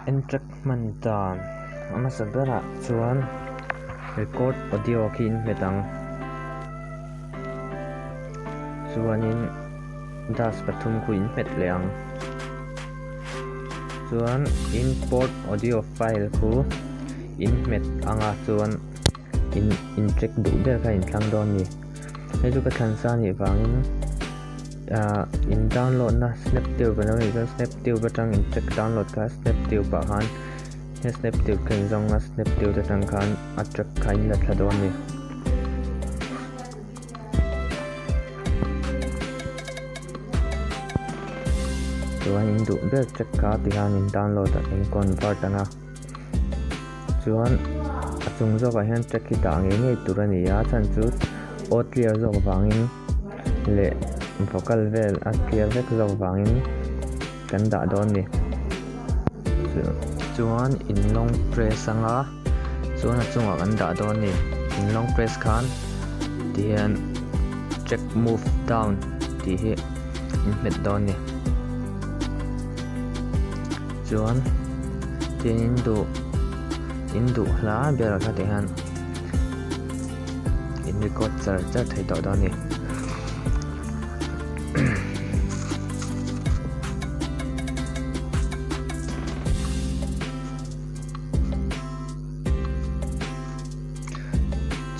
En track hman dan a hmasa berah chuan record audio khi in hmet ang chuanin dash pathum khu in hmet leh ang chuan import audio file khu in hmet anga chuan in in track duh ber kha in thlang dawn a ni hei chu ka thlan sa anih vangin ah in download na snaptube alo nih chuan snaptube atang in track download kha snaptube ah khan he snaptube kha in zawng a snaptube atang khan a track kha in la thla dawn a ni. Chuan in duh ber track kha tikhan in download ah in convert ang a. Chuan a chung zawkah hian track hi dah ngei ngei tur a ni a chhan chu aw clear zawk vangin leh vocal vel a clear vek zawk vangin kan dah dawn a ni. Chuan in long press anga chuan a chungah kan dah dawn a ni. In long press khan tihian track move down tih hi in hmet dawn a ni. Chuan tin in duh in duh hla ber kha tih hian in record char char thei tawh dawn a ni.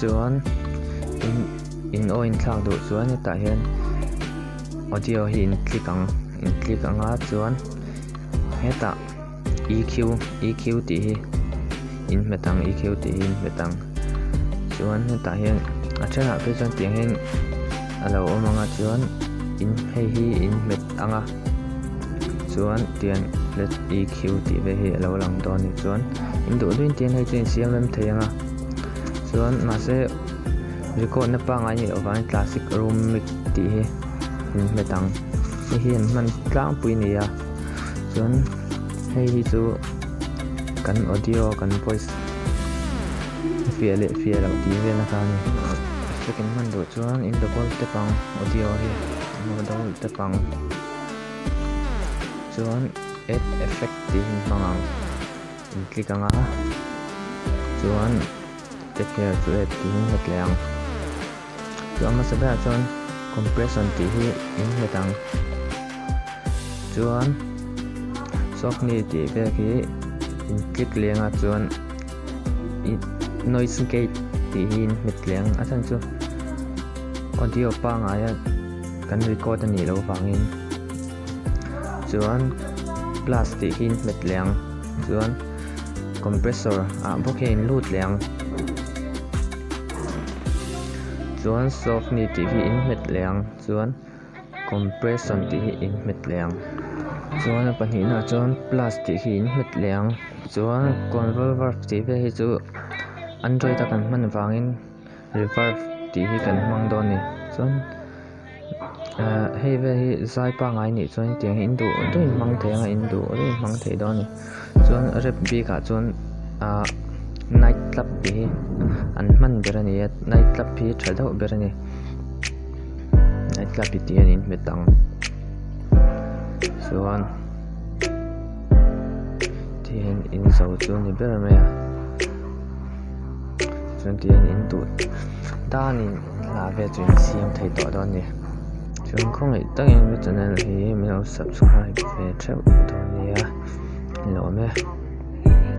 Chuan in in aw in thlak duh chuan hetah hian audio hi in click ang in click ang a chuan. Hetah EQ EQ tih hi in hmet ang EQ tih hi in hmet ang chuan hetah hian a thenah phei chuan tiang hian a lo awm ang a chuan in hei hi in hmet ang a chuan tiang flat EQ tih vel hi a lo lang dawn a ni chuan in duh duhin tiang hei chu in siam rem thei ang a chuan mahse record na pangngai a nih loh vangin classic room mic tih hi in hmet ang hei hi an hman tlangpui a ni a chuan hei hi chu kan audio kan voice fiah leh fiah loh tih vel a kha a ni effect in hman duh chuan in double tap ang audio hi double tap ang chuan add effect tih hi hmang ang in click ang a chuan tap here chu add tih hi hmet leh ang. Chu a hmasa berah chuan compression tih hi in hmet ang. Chuan softney tih vel khi in click leng a chuan noise gate tih hi in hmet leng a chhan chu audio pangngaia kan record a nih loh vangin chuan plus tih hi in hmet leng chuan compressor ah bawk hian in lut leng. Chuan softney tih hi in hmet leh ang chuan compression tih hi in hmet leh ang chuan a pahnihna ah chuan plus tih hi in hmet leh ang chuan convolver tih vel hi chu android a kan hman vangin reverb tih hi kan hmang dawn a ni chuan ah hei vel hi zai pangngai nih chuan hetiang hi in duh duh in hmang thei ang a in duh duh in hmang thei dawn a ni chuan rap bik ah chuan ah night club tih hi an hman ber a ni a night club hi tha deuh ber a ni night club hi tih hian in hmet ang chuan tihian in zo chu a ni ber mai a chuan tihian in duh danin hla vel chu in siam thei tawh dawn a ni chuan khawngaih takin ka channel hi min lo subscribe ve theuh dawn nia lawm e.